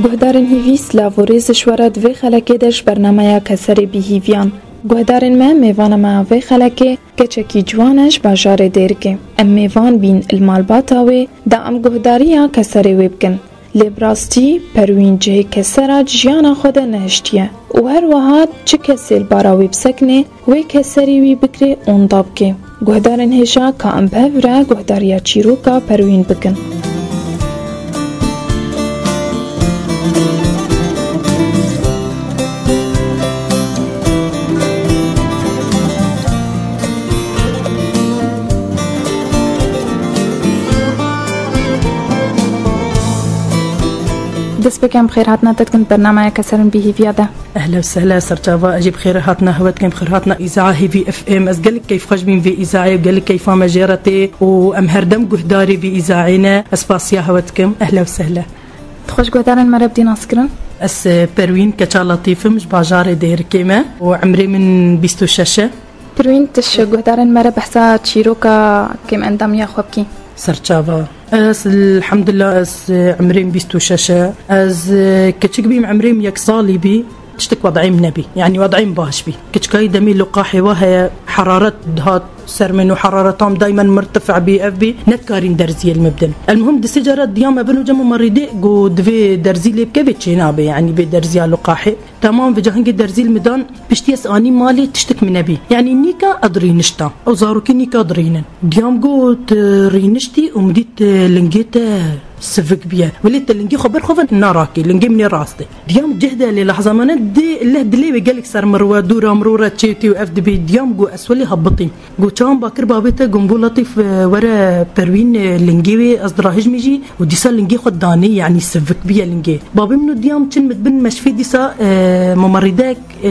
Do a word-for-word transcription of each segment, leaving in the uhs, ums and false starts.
Guhdarên hêvî, silav û rêz ji we re di vê xelekê de ji bernameya Keserê Bîhîviyan. Guhdarên me, mêvana me ya vê xelekê keçekî ciwan e ji bajarê Dêrikê. Em mêvan bîn li malbata wê, da em guhdariya Keserê wê bikin. Lê bi rastî Perwîn cihê Kesera di jiyana xwe de nehiştiye û her wiha çi kesê li bara wî bisekine, wê Keserî wî bikirê û nda bike. Guhdarên hêja ka em bi hev re guhdariya çîroka Perwîn bikin. Dest pê kem bi xêr hatina te dikin bernameya Keserên Bîhîviya de. Ehla û sehla, serçava, ez jî bi xêr hatina hewe dikim, bi xêr hatina îzaa Hêvî F M. Ez gelek keyfxweş bîm vê îzaayê û gelek keyfa me jê re tê û em herdem guhdarê vê îzaayê ne. Ez spasiya hewe dikim. Ehla û sehla. Dixweş guhdarên me re bidî naskirin? Ez, e, Perwîn Keça Latîf im, ji bajarê Dêrikê me û emrê min bîst û şeş e. Pirwîn, tu ji guhdarên me re behsa çîroka kêmendamiya xwe bikî? Serçava. Ez, elhamdulillah, ez, e, emrê min bîst û şeş e. Ez, e, kiçik bîm, emrê min yek salî bî, tiştik wed'ê min nebî. Yanî wed'ê min baş bî. Kiçikayî demê liqahê wa heye, heraret dihat ser min û herareta min daymen mirtife bî, ev bî, nedikarîn derziyê li min bidin. Elmuhim, di sê cara diya me bin û cem û merîdê, got, divê derzî lê bike, vê çênabe, yanî bê derziya liqahê. Temam, vêca hingê derzî li min dan, piştî ez anî malê, tiştik min nebî. Yanî nîka ez dirînişta. Ew zarokî nîka dirînin. Diyam got, "Tu rîniştî û min dît, e, lingê te sivik bûye. Welê te lingê xwe ber xwe ve narakî, lingê min ê rast e." Diyam cih de lê lehza me ne, dê leh dilê wê gelek ser min re, dûra min re çêtî û ev dibê. Diyam got, "Ez welê hebitîm." Got, "Çawan bakir babê te?" Got, "Bo Latîf, e, were Perwîn, e, lingê wê, ez dirahijmî jî û dîsa lingê xwe danê, yanî sivik bûye lingê." Babê min û diyam çin min bin meşfê dîsa, e, memerîdek, e,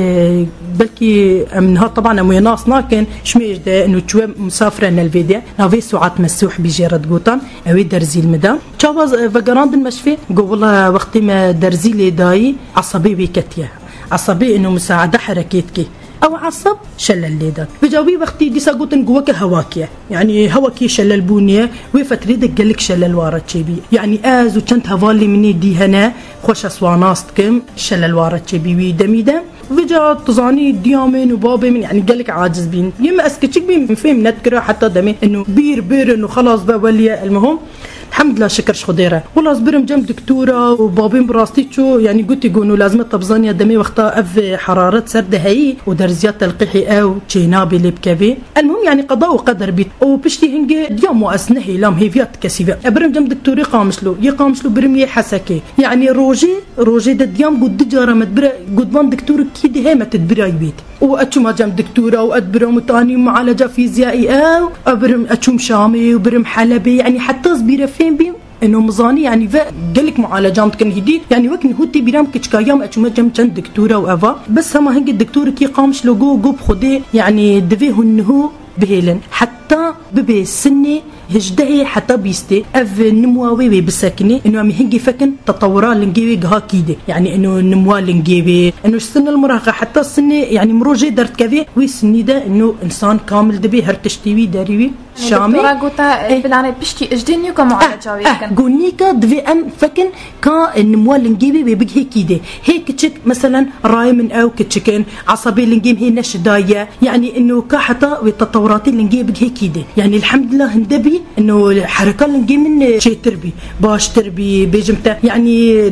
belkî em niha teban em wê nas nakin, ji mêj de û çûye misafire nelvê de, navê Suat Mesûh bî jê re digotan, ew ê derzî li min da. Çawa, e, vegerandin meşfê? Got, "Wela wextê me derzî lê dayî, esebê wê ketiye. Esebê û misaade herekê dike." Ew eseb şelel lê dat. Vêca wî wextî dîsa gotin ku weke hewakî ye. Yanî hewakî şelel bûnê ye. Wê fetrê de gelek şelel ware çêbî. Yanî ez û çend hevalê min ê dî hene, xweş ez wan nas dikim, şelel ware çêbî wî demî de. Vêca tu zanî diya min û babê min, yanî gelek aciz bîn. Yê min ez kiçik bîm, min fêm nedikira heta demê ino bîr birin û xelas ve welî ye, elmuhim. Hemdla şikir ji Xwedê re. Wela ez birim cem doktora û babê min bi rastî çû, yanî gotî, got, "No, lazim e te bizaniya demê wexta ev heraret ser de heyî û derziya telqîhê ew çênabê lê bikevê." Elmuhim, yanî qeda û qeder bît. Û piştî hingê diya ma ez nehêlam hêviya ti kesî ve. E, birim cem doktorê Qamişlo. Yê Qamişlo birim yê Hesekê. Yanî rojê, rojê de diyam got, "Du cara me dibire, got, van doktor kî dihê me tu dibirayî bêt." Û ez çûma cem doktora û ez birim û tanî mualeca fîziyayî ew, ez birim, ez çûm Şamê û birim Helebê, yanî heta ez bîre fêm bîm, ino mizanî, yanî ve gelek mualecan dikin hîdî, yanî wek niho tê bîram kiçikayam ez çûme cem çend doktora û eva. Bes hema hingê doktorikî Qamişlo got, got, "Bi Xwedê, yanî divê hûn niho bihêlin. Heta bibê sinê hejdehê heta bîstê, ev nimwa wê wê bisekinê, ino em ê hingê fekin tetewura lingê wê giha kî dê. Yanî ino nimwa lingê wê, ino ji sinil miraxe heta sinê, yanî miro jê derdikevê, wî sinî de ino insan kamil dibê, her tiştî wî derî wî." Şamê. Doktora gota, Eh. "Filanê piştî ijdê nîyo ka mualeca wê Eh, bikin." Got, "Nîka divê em fekin ka nimwa lingê wê wê bigihê kî dê. Hê kiçik, meselen, rayê min ew kiçik in, esebê lingê min hê neşidaye. Yanî ino ka heta wê tetewuratê lingê bigihê kî dê. Yanî elhamdulillah hinde bî, ino hereka lingê min, e, çêtir bî, baştir bî, bêjim te. Yanî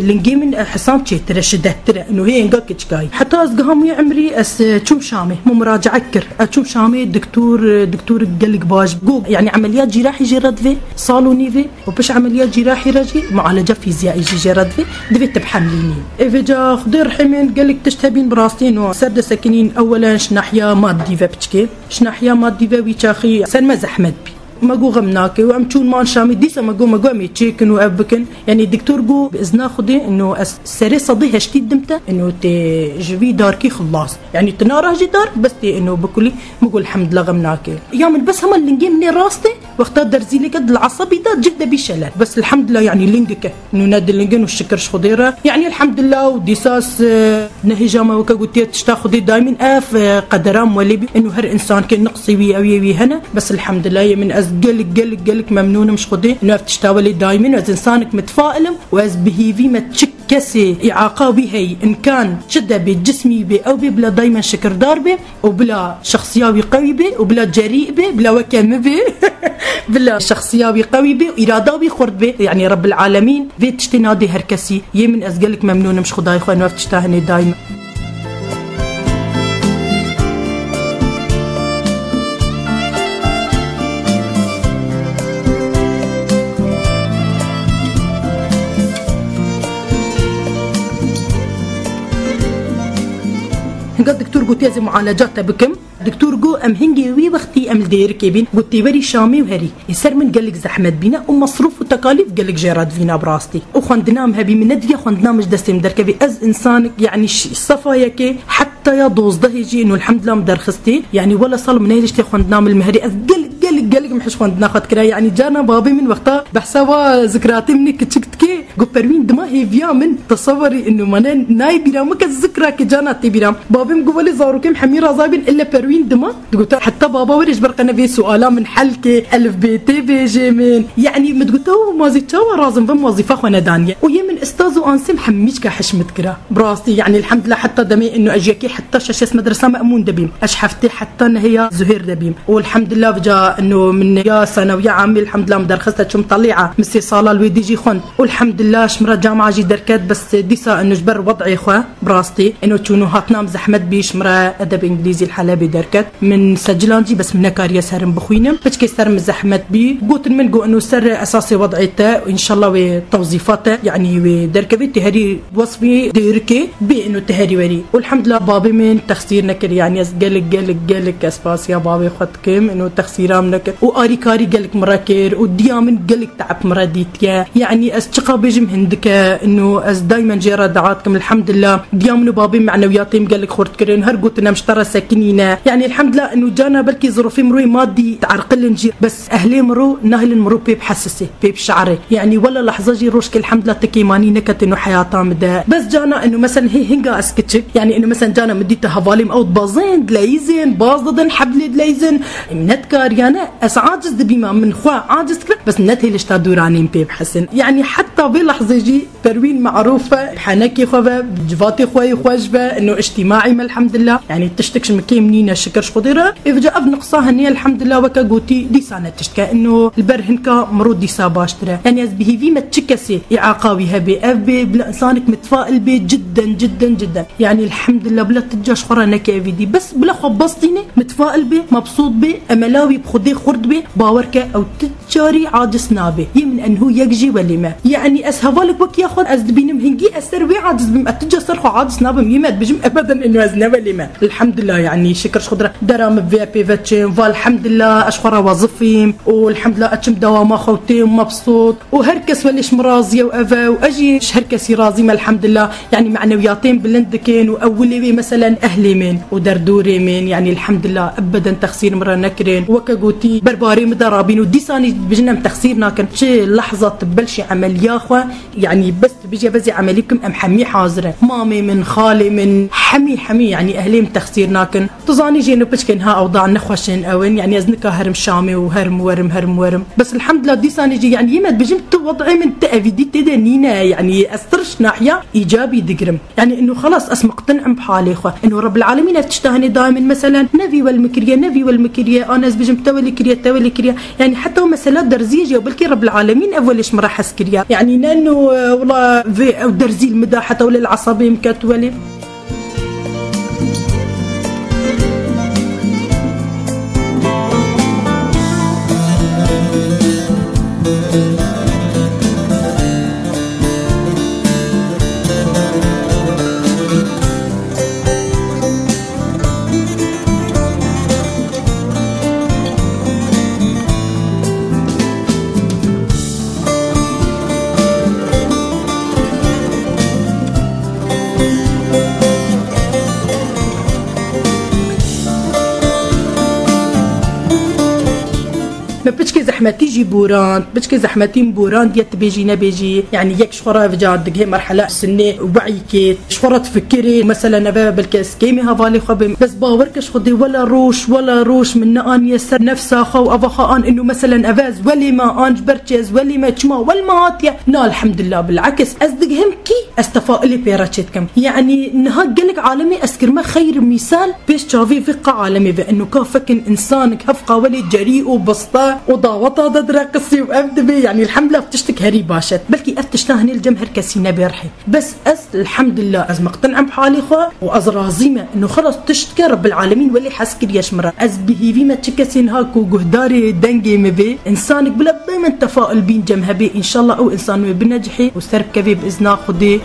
lingê min, e, hesab çêtir e, şidettir e. Ino hê enga kiçikayî. Heta ez giham wî emrî ez, e, çûm Şamê, min muracaet kir. Ez çûm Şamê, doktor, e, doktor gelek baş. Got, yanî emeliyat cîrahî jê re divê, sal û nîvê. Û piş emeliyat cîrahî re jî mualeca fîziyayî jî jê re divê, divê tu bihemlînî. Ê vêca Xwedê rehîmên gelek tişt hebîn bi rastî no ser de sekinîn, ewelen ji nahiya maddî ve piçkê. Ji nahiya maddî ve wî çaxî ser me zehmet bî. Me got xem nake û em çûn man Şamê, dîsa me got, me got em ê çêkin û ev bikin. Yanî doktor got, bi izna Xwedê, no ez serê sedê heştî dim te, no tê ji vî darkî xilas. Yanî tu nara jî dar, bes tê ino bikulî. Me got, elhamdulillah, xem nake. Ya min bes hema lingê min ê rast e, wexta derzî lê ke di esebî de cih de bî şelel. Bes elhamdulillah, yanî lingike. Nûne dilingin û şikir ji Xwedê re. Yanî elhamdulillah û dîsa ez, e, nehêja me weke gotiye tişta Xwedê daîmîn ev, e, qedera min welê bî. Ino her insankê niqsî wî ew yê wî hene. Bes elhamdulillah yê min ez gelek, gelek, gelek memnûn im ji Xwedê. Ino ev tişta welê daîmîn ez insanek mitfail im û ez bi hêvî me çik Kesê îaqa wî heyî, imkan çi de bê, cismî bê, ew bê bila daymen şikirdar bê û bila şexsiya wî qewî bê û bila cerî bê, bila weke min bê, bila şexsiya wî qewî bê û îrada wî xurt bê. Yanî Rebbil Alemîn vê tiştê nadê her kesî. Yê min, ez gelek memnûn im ji Xwedayê xwe, û ev tişta hinê daymen. Hinga doktor gotî ez ê mualeca te bikim. Doktor got, em hingê wî wextî em li Dêrikê bîn. Got, tê werî Şamê û herî. Ê ser min gelek zehmet bîne û mesrûf û tekalîf gelek jê re divîna bi rastî. Û xwendina min hebî, min nediviya xwendina min ji destê min derkevî. Ez însanek, yanî şî-, sefa yekê heta ya dozdehê jî, û elhamdulillah min derxistî. Yanî wela sal min nehêliştê xwendina min li meherî. Ez gelek, gelek, gelek min hej xwendina xwe dikira. Yanî carna babê min wexta behsa wa zikratê min ê kiçik dike. Got, Perwîn dima hêviya min, tesewerî inu mane nayê bîra min ke zikra ke cana tê bîra min. Babê min got, welê zarokê min hemî razabîn, ille Perwîn dima. Digot, heta baba were ji ber qene vê suala min hel ke, elif bê tê bêjê min. Yanî min digot, ew mazî çawa razim vim wazîfa xwe nedaniye. Û yê min istaz û ansê min hemî çika hişmit kira. Bi rastî, yanî elhamdulillah heta demê inu ez yekê heta şeş ez medresa Me'mûn de bîm. Ez heftê heta nehê ya Zuhêr de bîm. Û elhamdulillah vêca inu min ya senewiya amê elhamdulillah min derxiste çûm Talî'a. Min sê sala li wê dî jî xwend. Û elhamdulillah ji min re camia jî derket, bes dîsa inu ji ber wed'ê xwe bi rastî. Ino çûn û hatina min zehmet bî, ji min re edeb îngilîzî li Helebê derket. Min seciland jî, bes min nekariye serim bixwînim. Piçkê ser min zehmet bî. Gotin min got, ino ser esasê wed'ê te, înşallah wê tewzîfa te, yanî wê derkevê tê herî wesfî Dêrikê bê, ino tê herî werî. Û elhamdulillah babê min texsîr nekir, yanî ez gelek, gelek, gelek ez spasiya babê xwe dikim, ino texsîra min nekir. Û arîkarî gelek min re kir û diya min gelek te'b min re dîtiye. Yanî ez çiqa bêjim hindike, ino ez daymen jê re dua dikim, elhamdulillah. Diya min û babê menewiyatê min gelek xurt kirin, her gotin em ji te re sekinîne. Yanî elhamdulillah, ino cana belkî zirofê miroyê madî dierqilin jî, bes ehlê miro nahilin miro pê bihesisê, pê bişarê. Yanî wela lehza jî roj ke elhamdulillah ti kêmanî neketin û heyata min de. Bes cana ino mesela hê hinga ez kiçik, yanî ino mesela cana min dîte hevalê min ew dibezên, dileyîzên, baz didin, heblê dileyîzin. Em nedikariyane, ez aciz dibîme, min xwe aciz dikira, bes nedihêlişta dûranên pê bihesin. Yanî heta vê lehzê jî Perwîn merûf e, henekê xwe ve, civatê xwe yê xweş ve, ino îctîmaî me elhamdulillah. Yanî tiştik ji min kêm nîne, şikir ji Xwedê re. Ê vêca ev niqsa hene elhamdulillah, weke gotî dîsa ne tiştke. Ino li ber hinka miro dîsa baştir e. Yanî ez bi hêvî me çi kesê îaqa wî hebe, ev bê, bila însanek mitfail bê, cidden, cidden, cidden. Yanî elhamdulillah, bila ti ca ji xwe re neke evî dî. Bes bila xwe bastîne, mitfail bê, mebsût bê, emela wî bi Xwedê xurt bê, bawer ke ew ti carî aciz nabe. Yê min enhû yek jî welê me. Yanî ez hevalek wek ya xwe ez dibînim, hingî ez ser wê aciz bim, ez ti ca ser xwe aciz nabim. Yê me dibêjim ebeden eno ez ne welê me. Elhamdulillah, yanî şikir ji Xwedê re dera min vê pê ve çim. Va elhamdulillah, ez ji xwe re wezifîm û elhamdulillah ez çim dewama xwe û têm mebsût. Û her kes welê ji min razî ye û ev e û ez jî ji her kesî razî me elhamdulillah. Yanî menewiyatên bilind dikin û ewilê wê meselen ehlê min û derdorê min, yanî elhamdulillah ebeden texsîr min re nekirin. Weke gotî ber barê min de rabîn û dîsanî dibêjin em texsîr nakin. Çi lehza tu belşî emeliya xwe, yanî bes tu bijî ez ê emelî bikim, em hemî hazir in. Mamê min, xalê min, hemî, hemî, yanî ehlê min texsîr nakin. Tu zanî jê ino piçkên ha ewda nexweş in ew in, yanî ez nika herim Şamê û herim werim, herim werim. Bes elhamdulillah dîsanê jî, yanî yê me dibêjim tu wed'ê min ti evîdî tê de nîne, yanî ez tirş nahiya îcabî digirim. Yanî ino xelas ez miqtin im bi halê xwe. Ino Rebbil Alemîn ev tişta hinê daye min, meselen, ne vî wel min kiriye, ne vî wel min kiriye, an ez bijim te welê kiriye, te welê kiriye. Yanî heta mesela derziyê jî, belkî Rebbil Alemîn ev welê ji min re hes kiriye. Yanî ne ino, e, wela vê ew derzî li min da heta welê li esabê min ket welê. Zehmetî jî borand, piçkê zehmetî min borand, yê tu bêjî nebêjî, yanî yek ji xwe re ev ca digihê merhela sinê we'yî kê, ji xwe re difikirê, meselen eve belke ez kêmê hevalê xwe bim. Bes bawer ke ji Xwedê wela roj, wela roj min ne aniye ser nefsa xwe û eva xwe an inu meselen eve ez welê me, an ji ber çi ez welê me, çima wel me hatiye? Na, elhamdulillah, bilakis ez digihim kî ez tefailê pê re çê dikim. Yanî niha gelek alemê ez kirime xeyr mîsal, pêş çavê vê qa alemê ve, inu ka fekin insanek hevqa welê cerî û biste û daweta de direqisî û ev dibê, yanî elhamdulillah ev tiştek herî baş e. Belkî ev tişta hinê li cem her kesî nebê rihê. Bes ez, elhamdulillah, ez miqtenem halê xwe û ez razî me. Inu xelas tişt ke Rabbil Alemîn welê hez kiriye ji min re. Ez bi hîvî me çi kesê niha ku guhdarê dengê min bê, insanek bila bê min tefaul bîn cem hebê, înşallah ew insan wê binecihê û ser bikevê bi izna Xwedê.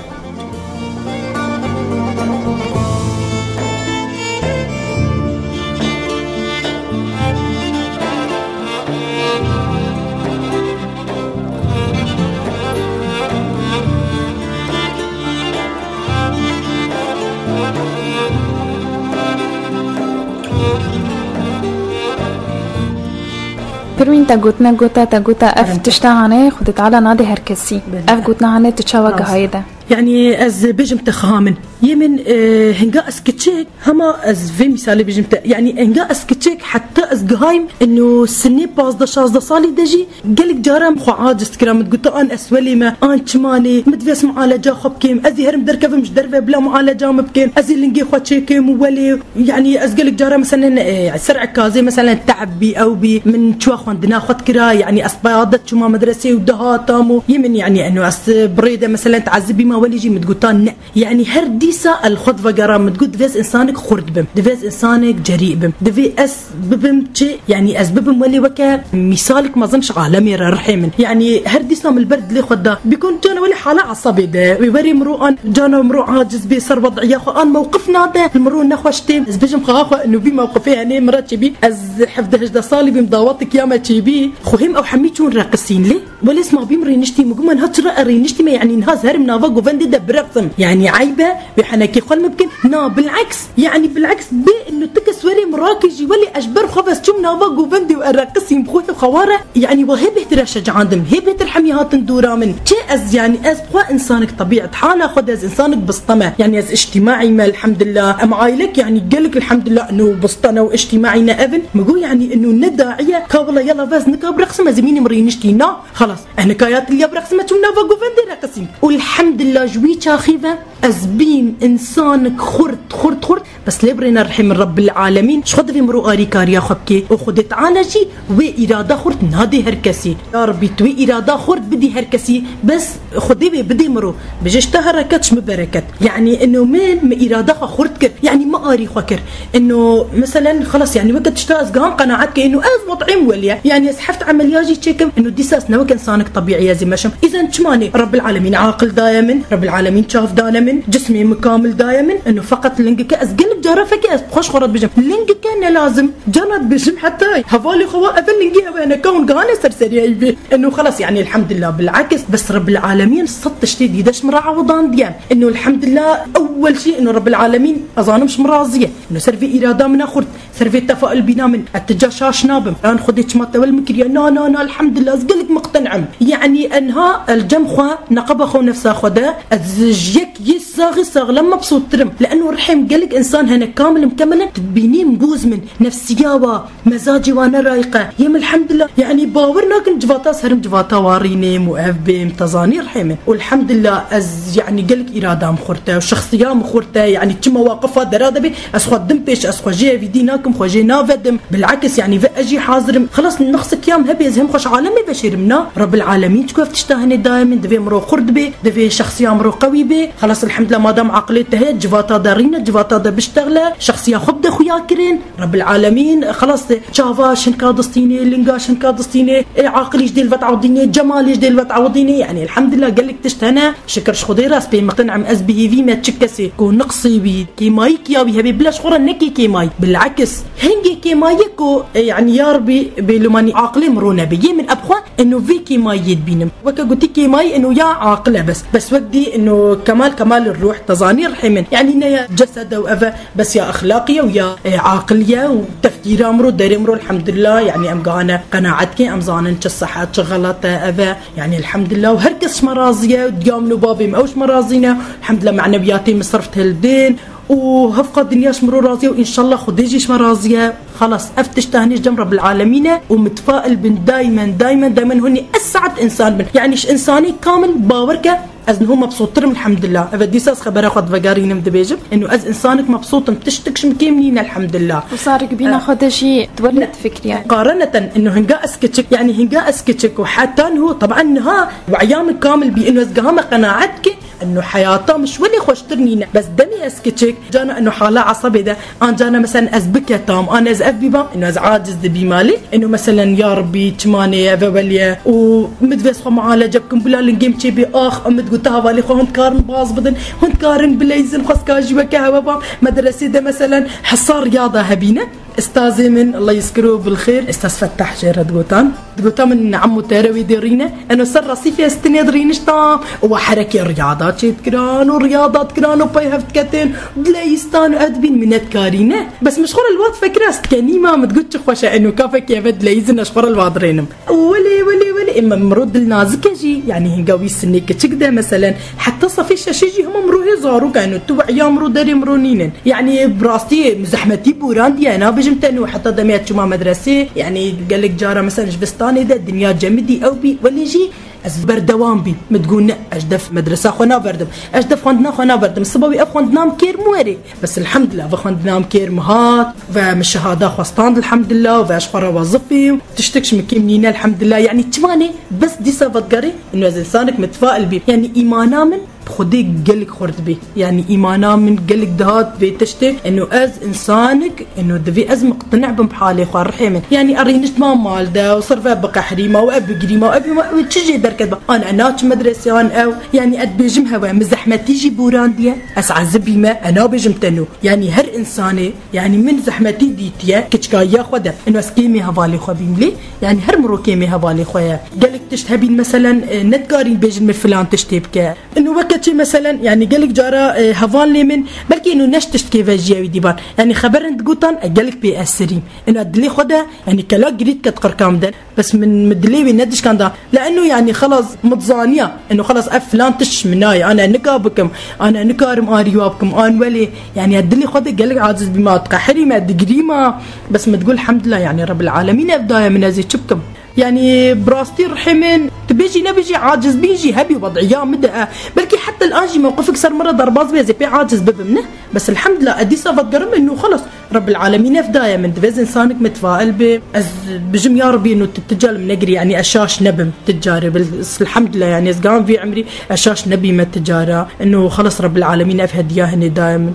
Pirmîn te gotine gota, te gota ev Erem. Tişta hane Xwedê Teala nade her kesî. Belê. Ev gotina hane tu çawa Rast. Gihayê de? Yanî ez bêjim te xiha min. Yê min, e, hinga ez kiçik, hema ez vê mîsalê bêjim te. Yanî hinga ez kiçik, heta ez gihayim, ino sinê pazdeh şazdeh salî de jî gelek caran xwe aciz dikira, min digotin an ez welê me, an çimanê, min divê ez mualeca xwe bikêm, ez ê herim derkevim ji derve bila mualeca min bikêm, ez ê lingê xwe çêkêm û welê, yanî ez gelek cara meselen, e, ser ekazê meselen te'b bî, ew bî, min çiwa xwendina xwe dikira, yanî ez peyade çûma medresê û dihatam û yê min, yanî eno ez bi rê de meselen te'zibî ma welê jî min digotan ne. Yanî her dîsa el xwe divegera min digot, divê ez insanek xurt bim, divê ez insanek cerî bim, divê ez bibim çi, yanî ez bibim welê weke mîsalek mezin ji alemê re rihê min. Yanî her dîsa min li ber dilê xwe da. Bikon cana welê hala esabê de. Wê werê miro an cana miro aciz bê ser wed'iya xwe an mewqif nade. Li miro nexweş têm. Ez bêjim xeha xwe ino vî mewqifê henê min re çêbî. Ez hevdeh hejde salî bîm dawetek ya me çêbî. Xwe hêm ew hemî çûn reqisîn lê. Welê sima bîm rêniştî min got, "Man ha çira e rêniştî me, yanî niha ez herim nava govendê de bireqsim. Yanî eyb e, wê henekê xwe li min bikin." Na, bil'eks, yanî bil'eks bê ino ti kes werê min rakê jî, welê ez ji ber xwe ve ez çûm nava govendê û e reqisîm bi xwe xeware. Yanî wa hê bêhtir e şecandim, hê bêhtir hemî hatin dora min. Çi ez, yanî ez bi xwe insanek tebîet, hala xwe de ez insanek biste me. Yanî ez îctîmaî me, elhamdulillah. Em aîlek, yanî gelek elhamdulillah, ino biste ne û îctîmaî ne ev in. Min got, yanî ino ne daî ye, ka wela yela vez nika bireqsim, ez ê mînim rêniştî. Na, xelas. Enikaya tiliya bireqsim, me çûm nava govendê reqisîm. Û elhamdulillah ji wî çaxî ve ez bîm insanek xurt, xurt, xurt. Bes lê birêne rihê min Rabbil Alemîn, ji xwe divê miro arîkariya xwe bikê û Xwedê Teala jî wê îrada xurt nadê her kesî. Ya Rabbî, tu wê îrada xurt bidî her kesî, bes Xwedê wê bidê miro. Bijî ji te hereket, ji min bereket. Yanî ino min, min îrada xwe xurt kir. Yanî min arî xwe kir. Ino, meselen, xelas, yanî weke tişta ez giham qenaet ke ino ez mut'im welî ye. Yanî ez heft emeliya jî çêkim. Ino dîsa ez ne weke insanek tebîî ez ê meşim. Îzen çima nê? Rabbil Alemîn aqil daye min. Rabbil Alemîn çav dane min. Cismê min kamil daye min. Ino feqet lingike ez gelek cara fekê ez xweş xwe re dibêjim. Lingike ne lazim. Cana dibêjim heta hevalê xwe wa eve lingê ew eneka hûn gihane ser seriyayî vê. Ino xelas, yanî elhamdulillah bil'eks. Bes Rabbil Alemîn sed tiştê dîde ji min re ewidandiye. Ino elhamdulillah ewwel şî ino Rabbil Alemîn ez zanim ji min razî ye. Ino ser vê îrada min e xurt, ser vê tefaul bîna min, ez ti ca şaş nabim. Yan Xwedê çima te wel min kiriye? Na, na, na, elhamdulillah, ez gelek miqtenem. Yanî enha el cem xwe, neqeba xwe, nefsa xwe de, ez ji yek yê saxî saxlem mebsûttir im. Li eno rihê min gelek insan hene, kamil in, mukemil in, dibînim goz min, nefsiya wa, mezacê wa ne rayîq e. Yê min elhamdulillah, yanî bawer nakin civata ez herim civata wa rînêm û ev bêm, te zanî rihê min. Û elhamdulillah ez, yanî gelek îrada min xurt e û şexsiya min xurt e, yanî çima waqifa dera de bê, ez xwe dim pêş, ez xwe jê evîdî nakim, xwe jê navedim. Bil'eks, yanî ve ez jî hazir im. Xelas, nexsek ya min hebê ez hem xwe ji alemê veşêrim, na? Rabbil Alemîn çi ku ev tişta hinê daye min, divê miro xurt bê, divê şexsiya miro qewî bê. Xelas, elhamdulillah, madem aqilê te heye, civata de rîne, civata de biştexle, şexsiya xwe bide xuya kirin. Rabbil Alemîn, xelas, çava şinka distînê, linga şinka distînê, ê aqilî ji dêl vet ewdînê, cemalî ji dêl vet ewdînê, yanî elhamdulillah gelek tişt hene. Şikir ji Xwedê rast pê miqtenem ez bi hêvî me çi kesê ku niqsî wî, kêmayî kiya wî hebê, bila ji xwe re nekê kêmayî. Bil'eks, hingê kêmayî ku, e, yanî ya Rabbî bêlumanî aqilê min ro nebe. Yê min ev xwe eno vê kêmayiyê dibînim. Weke gotî kêmayî eno ya aqil e bes. Bes wek dî eno kemal, kemal Li ruh, te zanî rihê min. Yanî ne ya cesede û eve, bes ya exlaqî ye û ya, e, aqilî ye û tefkîra min û derê min, elhamdulillah, yanî em gihane qenaet ke em zanin çi sehet, çi xelet e, eve. Yanî elhamdulillah û her kes ji me razî ye, diya min û babê min ew ji me razî ne. Elhamdulillah maneviyatê min sirf tildin û hevqa dinya ji min razî ye û înşallah Xwedê jî ji me razî ye. Xelas, ev tişt tenê ji cem Rebbil Alemîn e û mitfail bin daimen, daimen, daimen hûn ê ez saet însan bin. Yanî ji însanê kamil bawer ke ez niho mebsûttir im, elhamdulillah. Eve dîsa ez xebera xwe divegerînim dibêjim. Eno ez însanek mebsût im, tiştik ji min kêm nîne, elhamdulillah. Û sarik bîna xwe de jî tu welê difikriye. Qarene ten, eno hinga ez kiçik, yanî hinga ez kiçik û heta niho, teban niha we'ya min kamil bî, eno ez gihame qenaet ke eno heyata min ji welê xweştir nîne. Bes demê ez kiçik, cana eno hala esebê de, an cana mesela ez biketam, an ez ev bîbam, eno ez aciz dibîma lê. Eno mesela ya Rabbî, çimanê eve welê ye û min divê ez xwe mualece bikim, bila lingê min çêbê, ax, min digot hevalê xwe hûn dikarin baz bidin, hûn dikarin bileyzin, xwezka jî weke hewe bam. Medresê de mesela hisa riyada hebîne. Estazê min, Allah yezkiru bil xêr, Estaz Fettah jê re digotan. Digota min, "Emo te re wê dê rîne." Eno ser resîfê ez tinê dirîniştam û we herekê riyada çêdikiran û riyada dikiran û pey hev diketin, dileyistan û ev dibîn minetkarî ne. Bes min ji xwe re li wat fikira ez dikenîma, min digot, "Çi xweş e, eno kafekê eve dileyizin, ez ji xwe re li wa dirênim." Welê, welê, welê, ê, me miro dil nazik e jî, yanî hinga wî sinê kiçik de, meselen, heta sefê şeşê jî hema miro hê zarok e, eno tu we'ya miro derê miro nînin. Yanî bi rastî min zehmetî borandiye, nabêjim te, eno heta demê ez çûma medresê, yanî gelek cara, meselen, ji vistanê de dinya cemidî ew bî, welê jî ez berdewam bîm. Min digot, ne, ez ji def medresa xwe naberdim, ez ji def xwendina xwe naberdim. Siba wî ev xwendina min kêr min werê. Bes elhamdulillah, ve xwendina min kêr min hat, ve min şehada xwe stand, elhamdulillah, ve ez ji xwe re wezifîm. Tiştek ji min kêm nîne, elhamdulillah. Yanî çimanê, bes dîsa vedigerê, ino ez însanek mitfail bîm. Yanî îmana min bi Xwedê gelek xurt bî. Yanî îmana min gelek dihat vê tiştê. Eno ez însanek, eno divê ez miqtine bim bi halê xwe, rihê min. Yanî erî niştma mal de û sirf ev biqehrîma û ev bigrîma û ev bîma, ew çi jê derket be? An e naçim medresê an ew. Yanî ez dibêjim hewe, min zehmetî jî borandiye. Ez ezibîme, e nabêjim teno. Yanî her însanê, yanî min zehmetî dîtiye kiçkayiya xwe de. Eno ez kêmê hevalê xwe bîm lê, yanî her miro kêmê hevalê xwe ye. Gelek tişt hebîn, meselen, e, nedikarîn bêjin min filan tiştê bike. Eno weke çi, meselen, yanî gelek cara, e, hevalê min, belkî eno neş tiştkê ve jiye wî dîban. Yanî xeberin digotan, e, gelek pê esirîm. Eno dilê xwe de, yanî kela girî diket qirka min de. Bes min, min dilê wê nedişkanda. Leeno, yanî, xelas, min dizaniya. Eno, xelas, ev filan tişt ji min nayê. An e nika bikim. An e nikarim arî wa bikim. An welê, yanî, ez dilê xwe de gelek aciz bîma, diqehirîme, digrîma. Bes min digot, elhamdulillah, yanî, Rebbil Alemîn ev daye min, ez ê çi bikim? Yanî, bi rastî rihê min, tu bêjî nebêjî, aciz bîn jî hebî, wed'iya min de e. Belkî heta li an jî mewqifek ser min re derbas be, ez ê pê aciz bibim, ne? Bes, elhamdulillah, ez dîsa vedigerim, eno, xelas. Rebbil Alemîn ev daye min, divê ez însanek mitfail bim. Ez bijim, ya Rebî, eno tu ti cal min negirî, yanî ez şaş nebim ti carê. Bil-, elhamdulillah, yanî ez gan vî emrî ez şaş nebîme ti cara. Eno xelas Rebbil Alemîn ev hediya hinê daye min.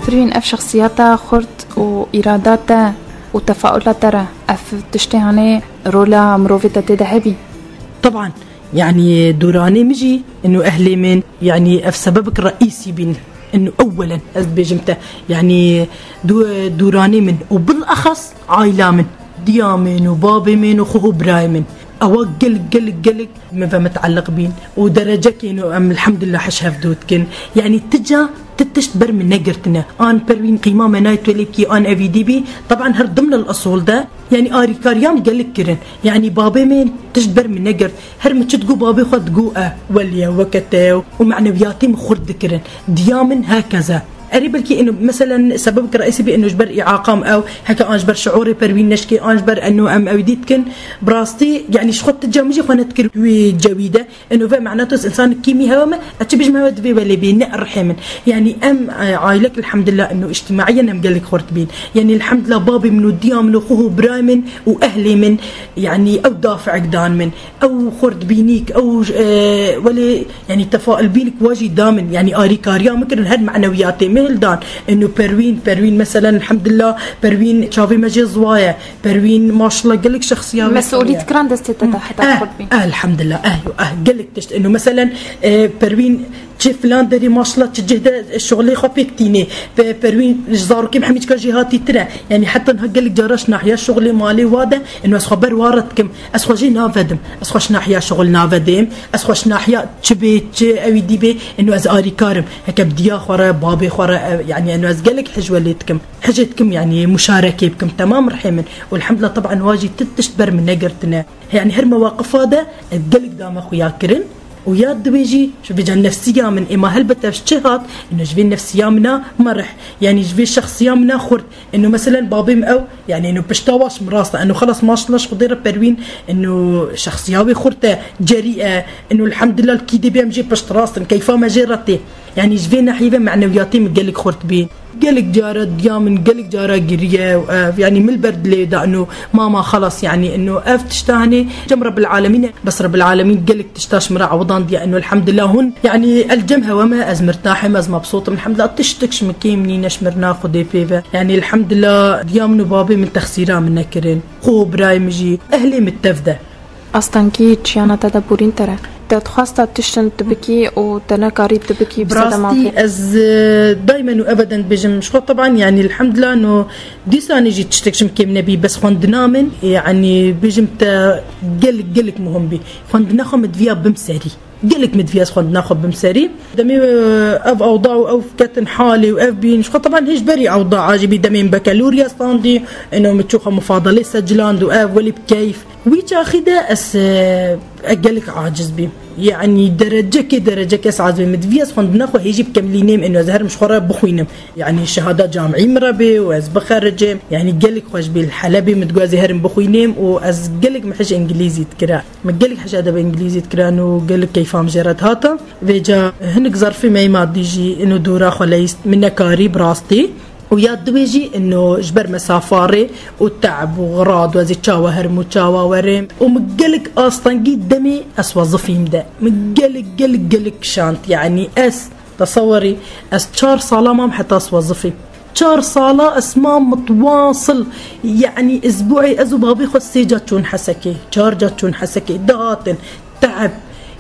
Firwîn, ev şexsiyeta xurt û îrada te û tefaula te re, ev tiştê hanê rola mirovê te tê de hebî? Teban, yanî dûranê min jî, ino ehlê min, yanî ev sebebek reîsî bîn. Ino ewwelen, ez dibêjim te, yanî dû-, dûranê min û bilexas aîla min, diya min û babê min û xwe û birayê min. Ewa gelek, gelek, gelek min ve miteelliq bîn û derecekê ino em elhamdulillah hiş hev dû dikin. Yanî ti ca ti tişt ber min negirtine. An Perwîn qîma me nayê tu lê bikî, an evîdî bî. Teban her dimn el esûl de, yanî arîkariya min gelek kirin. Yanî babê min tişt ber min negirt. Her min çi digo babê xwe digo e, welê ye, weke te ye û maneviyatê min xurt dikirin. Diya min hekeze. Erê belkî ino, meselen, sebebek reîsî bê ino ji ber îaqam ew, heke an ji ber şiûrê Perwîn neşkê, an ji ber eno em ew dî dikin. Bi rastî, yanî ji xwe ti cem jî xwe nedikir wî cewî de. Ino ve mena tu ez însan kîmî hewe me, ez çi bijim hewe divê welê bê, ne rihê min. Yanî em, e, aîlek elhamdulillah ino îctimaiyen em gelek xurt bîn. Yanî elhamdulillah babê min û diya min û xwe û birayê min û ehlê min, yanî ew dafi'ek dan min. Ew xurt bînîk, ew, e, welê, yanî tefailbînik wa jî da min, yanî arîkariya min kirin, her manewiyatê min hildan. Eno Perwîn, Perwîn, meselen, elhamdulillah, Perwîn çavê me jê ziwa ye. Perwîn, maşallah, gelek şexsiya Mesûlî dikiran destê te de heta eh, xurt bî. Eh, elhamdulillah, eh, yo, eh, gelek tişt. Eno, meselen, e, Perwîn, çi filan derî, maşallah, çi cih de şixulê xwe pêk tînê. Pe-, Perwîn, ji zarokê min hemîçka jêhatîtir e. Yanî, heta niha gelek cara ji nahiya şixulê malê wa de, eno, ez xwe ber wa re dikim. Ez xwe jê navedim. Ez xwe ji nahiya şixul navedim. Ez xwe ji nahiya çi bê, çi ewî dî bê, eno ez arîkar im. Heke bi diya xwe re, babê xwe re, ev, yanî eno ez gelek hej welê dikim. Hejê dikim, yanî muşarekê bikim, temam rihê min. Û elhamdulillah, teban wa jî ti tişt ber min negirtine. Yanî her mewaqifa de, e, gelek dame xuya kirin. Û ya diwê jî, ji vêca nefsiya min, êma helbet ev ji çi hat, eno ji vê nefsiya min a merih. Yanî ji vê şexsiya min a xurt. Eno meselen babê min ew, yanî eno pişta wa ji min rast e. Eno xelas maşallah ji Xwedê re Perwîn, eno şexsiya wê xurt e, cerî e. Eno elhamdulillah li kî dê bê em jê pişt rast in, keyfa me jê re tê. Yanî ji vê nahiyê ve manewiyatê min gelek xurt bî. Gelek cara diya min, gelek cara giriye û ev, yanî min li ber dilê da eno mama xelas, yanî eno ev tişta hanê cem Rebbil Alemîn e. Bes Rebbil Alemîn gelek tişta ji min re ewidandiye, eno elhamdulillah hûn, yanî el cem hewe me, ez mirtah im, ez mebsût im, elhamdulillah tiştek ji min kêm nîne ji mirina Xwedê pê ve. Yanî elhamdulillah diya min û babê min texsîra min nekirin. Xwe û birayê min jî, ehlê min tev de. Astengî çiyana te de borîn te re. Te dixwesta tiştin tu bikî û te nekarî tu bikî bi sedema Rastî ez, e, daimen û ebeden dibêjim, ji xwe teban, yanî elhamdulillah no dîsanê jî tiştek ji min kêm nebî, bes xwendina min, yanî bêjim te gelek, gelek muhim bî. Xwendina xwe min diviya bim serî. Gelek min diviya ez xwendina xwe bim serî. Demê, e, ev awda û ev ketin halê û ev bîn. Ji xwe teban hêj berî awda a jî bî demê min bekelorya standî. Eno min çû xwe mufadalê seciland û ev welî bi keyf. Wî çaxî de ez, e, e, gelek aciz bîm. Yanî derecekê, derecekê ez aciz bîm. Min diviya ez xwendina xwe hêjî bikemlînêm, eno ez herim ji xwe re bixwînim. Yanî şehada camî min re bê û ez bixericim. Yanî gelek xweş bî li Helebê min digot ez ê herim bixwînêm û ez gelek min hej îngilîzî dikira. Min gelek hej edeb îngilîzî dikiran û gelek keyfa min jê re dihata. Vêca hinek zerfê me yê madî jî ino dora xwe leyîst, min nekarî bi rastî. Û ya diwê jî ino ji ber mesafa rê û te'b û xirad û ez ê çawa herim û çawa werim. Û min gelek astengî demê ez wezifîm de. Min gelek, gelek, gelek kişand. Yanî ez, tesewerî, ez çar sala mam heta ez wezifîm. Çar sala ez mam mitwasil. Yanî isbu'ê ez û babê xwe sê ca çûn Hesekê. Çar ca çûn Hesekê. Dihatin. Te'b.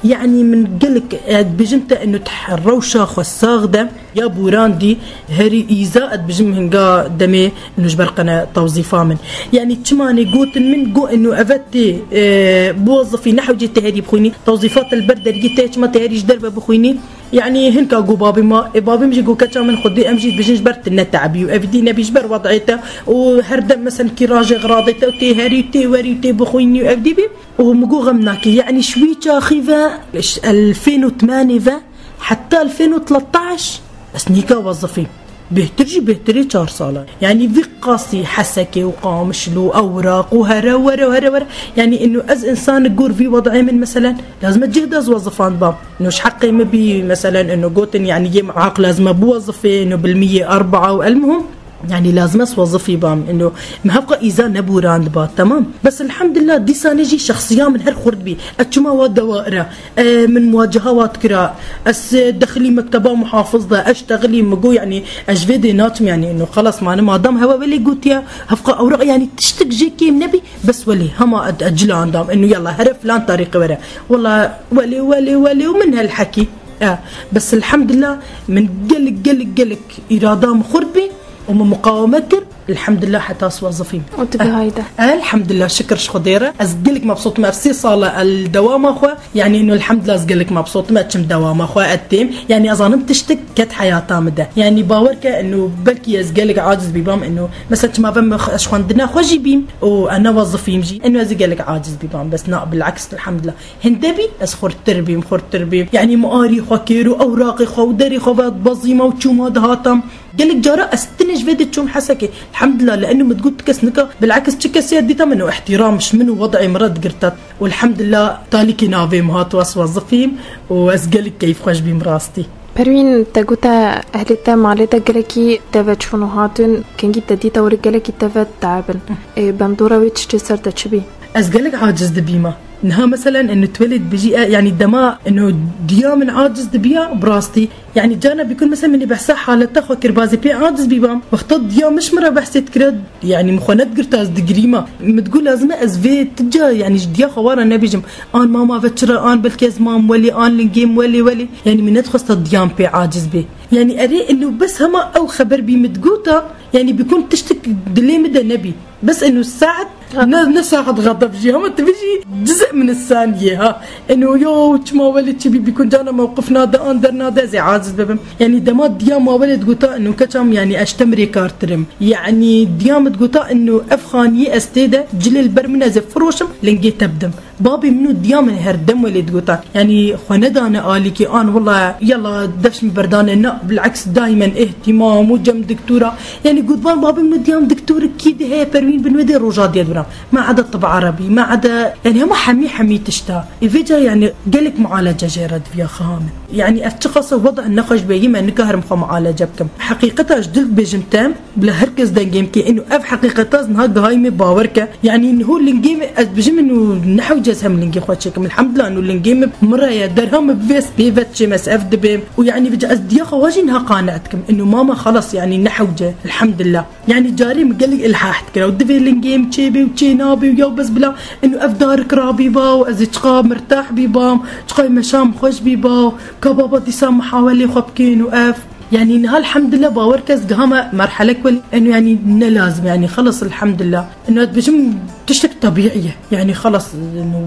Yanî min gelek, e, dibêjim te ino rewşa xwe sax de ya borandî herî îza, e, dibêjim hinga demê ino ji ber qene tewzîfa min. Yanî çima nê gotin min, got ino eve tê, e, biwezifî, ne hewcê tê herî bixwînî. Tewzîfa te li ber dergî tê, çima tê herî ji derve bixwînî? Yanî hinka got babê ma, e, babê min jî got keça min Xwedê em jî dibêjin ji ber tu ne te'bî û ev dî nebî ji ber wed'ê te û her dem mesen kîrajê xiradê te û tê herî û tê werî û tê bixwînî û ev dî bî. Û min got xem nake, yanî ji wî çaxî ve, ji elfên û tmenê ve heta elfên û tlettaş ez nîka wezifîm. Bêhtir jî bêhtirê çar sala. Yanî vî qasî Hesekê û Qamişlo û Ewraq û here were û here were. Yanî ino ez însanek gor vî wed'ê min meselen lazim e cih de ez wezifan bam. Ino ji heqê min bî meselen ino gotin yanî yê min aql lazim e biwezifê, ino bilmiyê erbaa û elmuhim. Yanî lazim e ez wezifî bam. Ino min hevqa îza neborandba, temam. Bes elhamdulillah dîsanê jî şexsiya min her xurt bî. Ez çima wa dewaira. E, min muwaceha wa dikira. Ez, e, dexilî mekteba muhafiz de, ez ştexilî, min got, yanî, ez ji vê dê naçim, yanî, ino xelas mane madam hewe welê gotiye, hevqa ewraq, yanî, tiştik jê kêm nebî, bes welê, hema ez, ez cilan dam, ino yalla, here filan tarîxê were. Wela, welê, welê, welê û min helhekî. E, bes elhamdulillah, min gelek, gelek, gelek îrada min xurt bî. û min muqaweme kir, elhamdulillah heta ez wezifîm. û tu bihayî de. Elhamdulillah, şikir ji Xwedê re. Ez gelek mebsût im, ev sê sal e li dewama xwe. Yanî ino elhamdulillah ez gelek mebsût im, ez çim dewama xwe, ez têm. Yanî ez zanim tiştek ket heyata min de. Yanî bawer ke ino belkî ez gelek aciz bîbam, ino mesela çima ve min xwe-, ez xwendina xwe jî bîm û ez ne wezifîm jî. Ino ez ê gelek aciz bîbam. Bes na, bileks, elhamdulillah. Hinde bî, ez xurttir bîm, xurttir bîm. Yanî min arî xwe kir û ewraqê xwe û derê xwe ve dibezîma û çûma dihatam. Gelek cara ez tinê ji vê de çûm Hesekê. Elhamdulillah, li eno min digot tu kes nika, bilekis çi kesê dîta min û ihtiram ji min û wed'ê min re digirta. Û elhamdulillah, talîkê navê min hat, ez wezifîm û ez gelek keyfxweş bîm rastî. Perwîn, te gote ehlê te malê te gelekî teve çûn û hatin, kengî te dîta were gelekî teve ditabin. Ê, bemdora wê çi çê ser te çi bî? Ez gelek aciz dibîma. Niha meselen eno tu welê dibêjî, e, yanî dema eno diya min aciz dibiya, bi rastî. Yanî carna bîkun mesela min ê behsa haleta xwe kir, bazê pê aciz bîbam. Wexta diya min ji min re behsê dikira, yanî min xwe nedigirta ez digirîma. Min digot lazim e ez vê ti ca, yanî ji diya xwe wara nebêjim. An mama ve çira, an belkî ez mam welê, an lingêm welê, welê. Yanî min nedixwesta diyan pê aciz bê. Yanî erê eno bes hema ew xeber bî min digota, yanî bîkun tiştek dilê min de nebî. Bes eno saet, ne, ne saet xedeb jî, hema tu bijî cizê min saniyê ha. Eno yo, çima welê çi bî, bîkun carna mewqif nade, an dernade, ez ê aciz bibim. Yanî dema diya ma welê digota, eno keça min, yanî ez ji te mirêkartir im. Yanî diya min digota, eno ev xaniyê ez tê de, cilê li ber min ez ê firoşim, lingê te bidim. Babê min û diya min her dem welê digotan. Yanî xwe nedane alîkî, an wela yela dev ji min berdane, na, bileks daimen îhtîmam û cem diktora. Yanî gotban babê min û diya min diktorek kî dê heye, Perwîn, bin wê dê roja diye dibira. Ma eda tib erebî, ma eda, yanî hema hemî hemî tişta. Ê vê ca yanî gelek mualece jê re diviya xiha min. Yanî ev çiqasa weda nexweş be, yê me nikarim xwe mualece bikim. Heqîqeta ji dil bêjim te, bila her kes dengê min kê, ino ev heqîqeta ez niha gihayî me bawer ke. Yanî niho lingê min, ez bijim ino nehewce ez hem lingê xwe çêkim. Elhamdulillah, ino lingê min mire ye, derha min bivê ez pê ve diçêm, ez ev dibêm. Û yanî vêca ez diya xwe wa jî niha qane dikim. Ino mama xelas, yanî nehewce, elhamdulillah. Yanî carê min gelek ilhah dikira û divê lingê min çêbê û çê nabê û ya bes bila ino ev darik rabîba û ez ê çiqa mirtah bîbam, çiqa meşa min xweş bîba û ka baba dîsa mihawelê xwe bikên û ev. Yanî niha elhamdulillah bawer ke ez gihame merhelek welî eno yanî ne lazim, yanî xelas elhamdulillah. Eno ez dibêjim tiştek tebîî ye. Yanî xelas,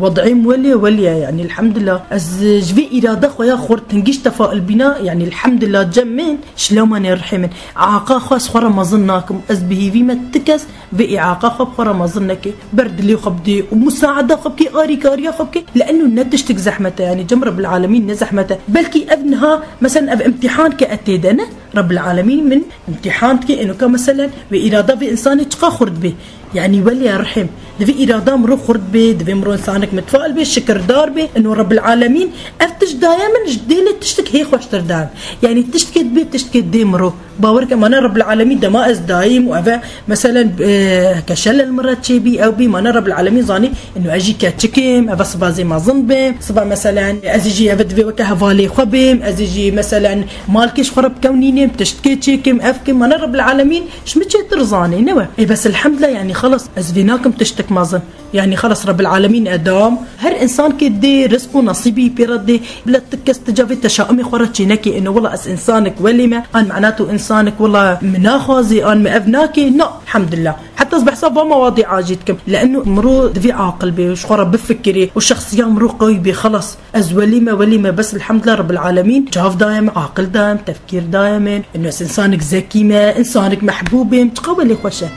wed'ê min welê welê ye, yanî elhamdulillah. Ez ji vê îrada xwe ya xurt hingî ji tefail bîna, yanî elhamdulillah cem min, şilewmanê rihê min. Aqa xwe ez xwe re mezin nakim. Ez bi hîvî me ti kes vê îaqa xwe bi xwe re mezin neke. Ber dilê xwe bidê û musaada xwe bikê, arîkariya xwe bikê. Li eno ne tiştek zehmet e, yanî cem Rebbil Alemîn ne zehmet e. Belkî ev niha, meselen ev imtîhan ke e tê de ne, Rebbil Alemîn min imtîhan dike, eno ka meselen wê îrada vê însanê çiqa xurt bê. Yanî welê rihim. Divê îrada miro xurt bê, divê miro însanek mitfail bê, şikirdar bê. Eno Rebbil Alemîn ev tişt daye min, ji dê lê tiştek hê xweştir daye min. Yanî tiştkê dibê, tiştkê dê miro. Bawer ke mana Rebbil Alemîn dema ez dayîm û eve meselen, e, heke şele li min re çêbî, ew bî, mana Rebbil Alemîn zanî, ino ez jî keçik im, eve siba zê mezin bim, siba meselen ez jî eve divê weke hevalê xwe bim, ez jî meselen malkê ji xwe re bikewnînim, tiştkê çêkim, ev kim, mana Rebbil Alemîn ji min çêtir zanê, ne we? Ê bes elhamdulillah, yanî xelas, ez vê nakim tiştek mezin. Yanî xelas Rebbil Alemîn e dam. Her însankê dê rizq û nesîbî pê re dê. Bila ti kes ti ca vê teşaumê xwe re çênekê, ino wela ez însanek welê me, an mena tu însanek wela min naxwazê, an min ev nakê. Na, elhamdulillah. Heta ez behsa va mewadî acî dikim. Li eno miro divê aqil bê, ji xwe re bifikirê û şexsiya miro qewî bê, xelas. Ez welî me, welî me, bes elhamdulillah Rebbil Alemîn çav daye min, aqil daye min, tefkîr daye min. Ino ez însanek zekî me, însanek mehbûb im, çiqa welê xweş e.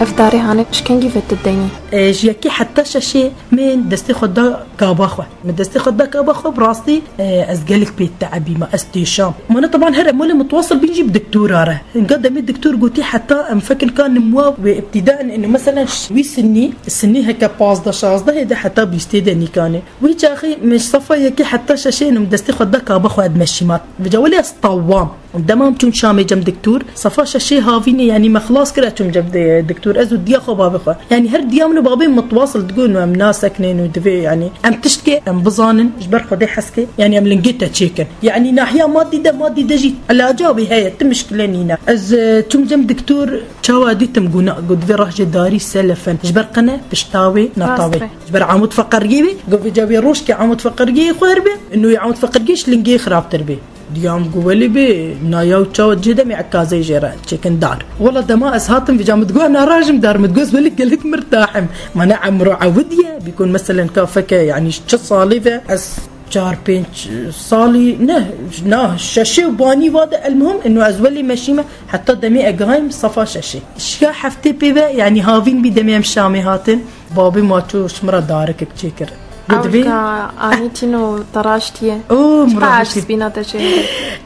Ev darê hanê ji kengî ve tu denî? E, ji yekê heta şeşê min destê xwe da kaba xwe. Min destê xwe da kaba xwe, bi rastî, e, ez gelek pê te'ebîma, ez têşam. Mana teban here molê mutwasil bîn jî bi diktora re. Hinga demê diktor gotî heta em fekin ka nimwa wê îbtîda in, ino meselen ş-, wî sinî, sinî heke pazdeh şazdehê de heta bîstê de nîkanê. Wî çaxî min ji sefa yekê heta şeşê ino min destê xwe da kaba xwe, ez dimeşîma. Vêca welê ez tewam. Dema em çûn Şamê cem diktor, sefa şeşê havînê, yanî me xilas kir, ez çûm cem di-, diktor, ez û diya xwe babê xwe. Yanî her diya min û babê mitwasil digot, û em naseknên û divê, yanî em tiştkê em bizanin, ji ber Xwedê heskê, yanî em lingê te çêkin. Yanî nahiya madî de, madî de jî elaca wî heye, ti mişkile nîne. Ez, e, çûm cem diktor, çawa dîtim guna, got divê rah jê darî selefen. Ji ber qene, pişta wê, nata wê. Rast e. Ji ber amûd feqergê wê, got vêca wê rojkê amûd feqergê xwe her bê, nû amûd feqergê ji lingê xirabtir bê. Diyam got, "Welê bê, naya û çawa cê demê ekazê jê re çêkin dar." Wela dema ez hatim vêca, min digot, "Na rajim dar." Min digot, "Welê gelek mirtah im." Ma ne emro ewid ye, bîkon meselen ka feke, yanî çi salî ve ez çar pênc salî, ne, na, şeşê û banî va de, elmuhim, ino ez welê meşîme, heta demê egahim sefa şeşê. Şiya heftê pê ve, yanî havîn bî demê em Şamê hatin. Babê ma çû ji min re darikek çêkir. Got, "Divê." Ewka anî tîno te raştiye. O, min Çiqa raştiye. Aciz bîna te çê.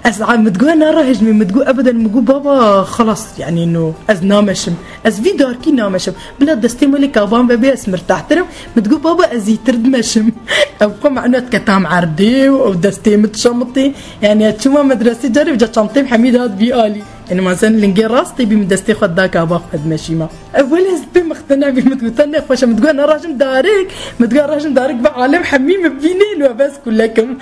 Ez a-, min digot, "Na rahêjmê," min digot, "Ebeden," min got, "Baba, xelas, yanî no, ez nameşim. Ez vî darkî nameşim. Bila destê me lê kaban vebê, ez mirtahtir im." Min digot, "Baba, ez îtir dimeşim." Ew xwe mano dike tam erdê û ew destê min dişemitê. Yanî ez çûma medresê carê, vêca çantê min hemî dihat vî alî. Yanî ma sen lingê rastê bî, min destê xwe da kaba xwe dimeşîma. Ewwel ez pê mixtine bî, min digot, "Te nexweş e." Min digot, "Na rajim darik." Min digot, "Rajim darik ve alem hemî min bînê, û ez kulek im."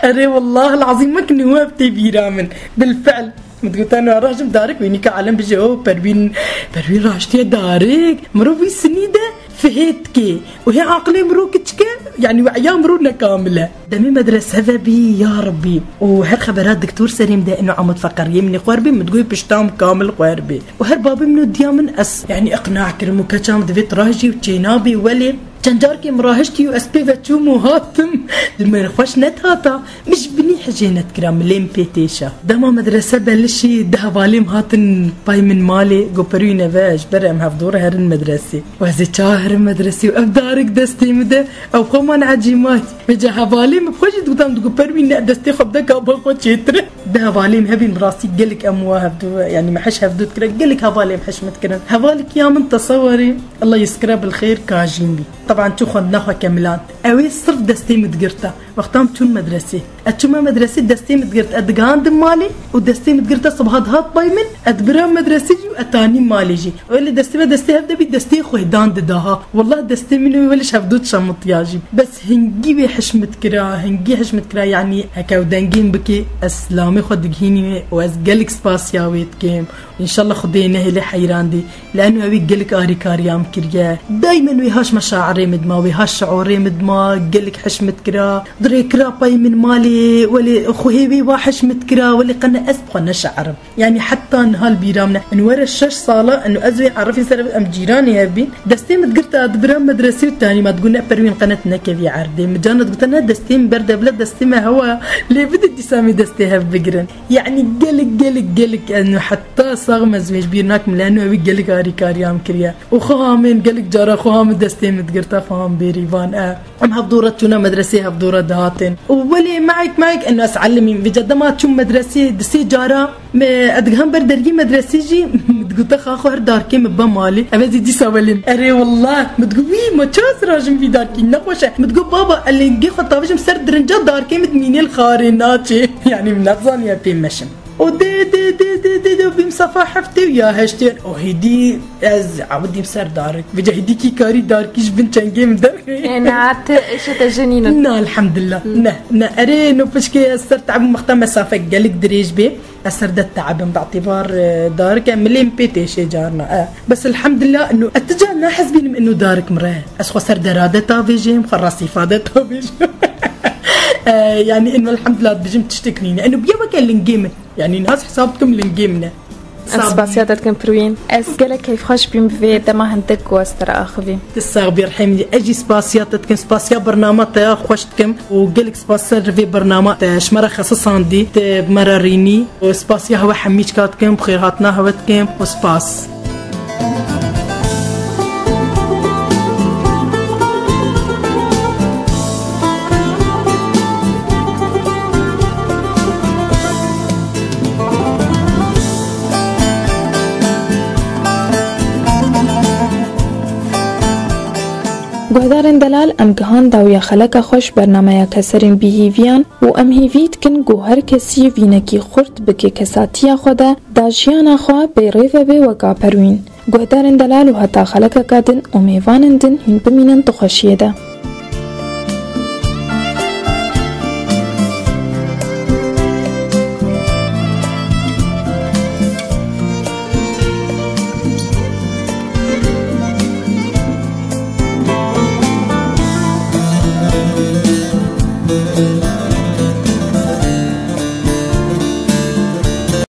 Erê, wellahil ezîm, wek niha ev tê bîra min. Bilfiil. Min digot, "Na rajim darik." Wê nîka alem bijê, "O, Perwîn, Perwîn raştiye darik." Mirov wî sinî de fihê dikê. Û hê aqilê mirov kiçik e, yanî we'ya mirov ne kamil e. Demê medrese vebî, ya Rebbî. Û her xebera diktor serê min de, ino amûd feqeriyê min ê xwer bê, min digot pişta min kamil xwer bê. Û her babê min û diya min, ez, yanî, iqna kirim û keça min divê tirajî û çênabê welê. Çend carkê min rahiştî û ez pê ve çûm û hatim. Min xweş nedihata. Min ji binî hijê nedikira, min lê min pê têşa. Dema medrese belişî, du hevalê min hatin pay min malê, got, "Perwîn, eve ji ber em hevdû re herin medresê." Û ez ê çawa herim medresê û ev darik destê min de, ew xwe man ecîmay. Vêca hevalê min bi xwe jî digotam, digot, "Perwîn, ne, destê xwe bide kaba xwe çêtir e." Du hevalê min hebîn, bi rastî gelek em wa hevdû, yanî me heş hevdû dikire, gelek hevalê min heş min dikirin. Hevalek ya min tesewerê, Allah yezkire bil xêr, Kajîn bî. Teban çû xwendina xwe kemiland. Ew ê sirf destê min digirta. Wexta em çûn medresê. Ez çûme medresê, destê min digirt, ez digihandim malê û destê min digirta, sibaha dihat pay min, ez dibiram medresê jî û ez tanîm malê jî. Welê destê me destê hev de bî, destê xwe dan dida ha. Wallah destê min û welê ji hevdû dişemitiya jî. Bes hingî wê hişmit kira, hingî hişmit kira, yanî heke ew dengê min bikê, ez silamê xwe digihînî wê û ez gelek spasiya wê dikim. Înşallah Xwedê nehêlê heyrandî. Li eno ewî gelek arîkariya min kiriye. Daymen wê haş meşairê min dima, wê haş şiorê min dima, gelek hişmit kira. Dirêkira pay min malê, welê xwehê wê wa hişmit kira, welê qene ez bi xwe neşairim. Yanî heta niha li bîra min e. Eno were şeş sala, eno ez wê erifî ser em cîranê hev bîn. Destê min digirta, dibira medresê û tanî ma digot, "Ne Perwîn, qene tu nekevî erdê." Min carna digote, "Ne, destê min berde bila, destê me hewa ya. Lê bide dîsa em ê destê hev bigirin." Yanî gelek, gelek, gelek, eno heta sax me ez wê ji bîr nakim, li eno ewî gelek arîkariya min kiriye. Û xweha min gelek cara xweha min destê min digirta, xweha min bêrîvan e. Em hevdû re çûne medresê, hevdû re dihatin. Û welê me'ek, me'ek, eno ez elimîm. Vêca dema çûm medresê, di sê cara me, ez digihan ber dergî medresê jî, min digote, "Xaxo, her darkê min be malê." Ev ez ê dîsa welêm. Erê wallah, min digot, "Wî, ma çawa ez rajim vî darkî? Nexweş e." Min digot, "Baba, ez lingê xwe tavêjim ser dirinca, darkê min dimînê li xarê naçê." Yanî min nexzaniye pê meşim. Û dê, dê, dê, dê, dê, dê, bîm sefa heftê û ya heştê. Û hêdî ez ewidîm ser darik. Vêca hêdî kî karî darkî ji bin çengê min derxê. Ê, na, te, êşe te jinînin. Na, elhamdulillah. Hmm. Ne, ne. Erê, no pişkê ez ser te'bim wexta mesafe gelek dirêj bê. Ez ser de te'bim, bi îtibar, e, darik e, milê min pê têşê carna, e. Bes elhamdulillah, ino, ez ti car nahezbînim ino darik min re. Ez xwe ser dera de tavêjim, xwe resîfa de tavêjim. E, yanî, ino, elhamdulillah, dibêjim tiştek nîne. Ino, biye weke lingê min. Yanî niha ez hesab dikim lingê min e. Ez spasiya te dikim Pirwîn. Ez gelek keyfxweş bîm bi vê dema hindik ku ez te re axivîm. Tu sax bî, rihê min dî. Ez jî spasiya te dikim, spasiya bernama te ya xweş dikim û gelek spas ser vê bernama te ji me re xesisandî, te bi me re rînî. Û spasiya hewe hemîçka dikim, bi xêrhatina hewe dikim û spas. Guhdarên delal, em gihan dawiya xeleka xwe ji bernameya Keserên Bîhîviyan û em hêvî dikin ku her kesî vînekî xurt bike kesatiya xwe de, da jiyana xwe bê rê vebe weka Perwîn. Guhdarên delal û heta xelekeka din û mêvanên din hîn bimînin di xweşiyê de.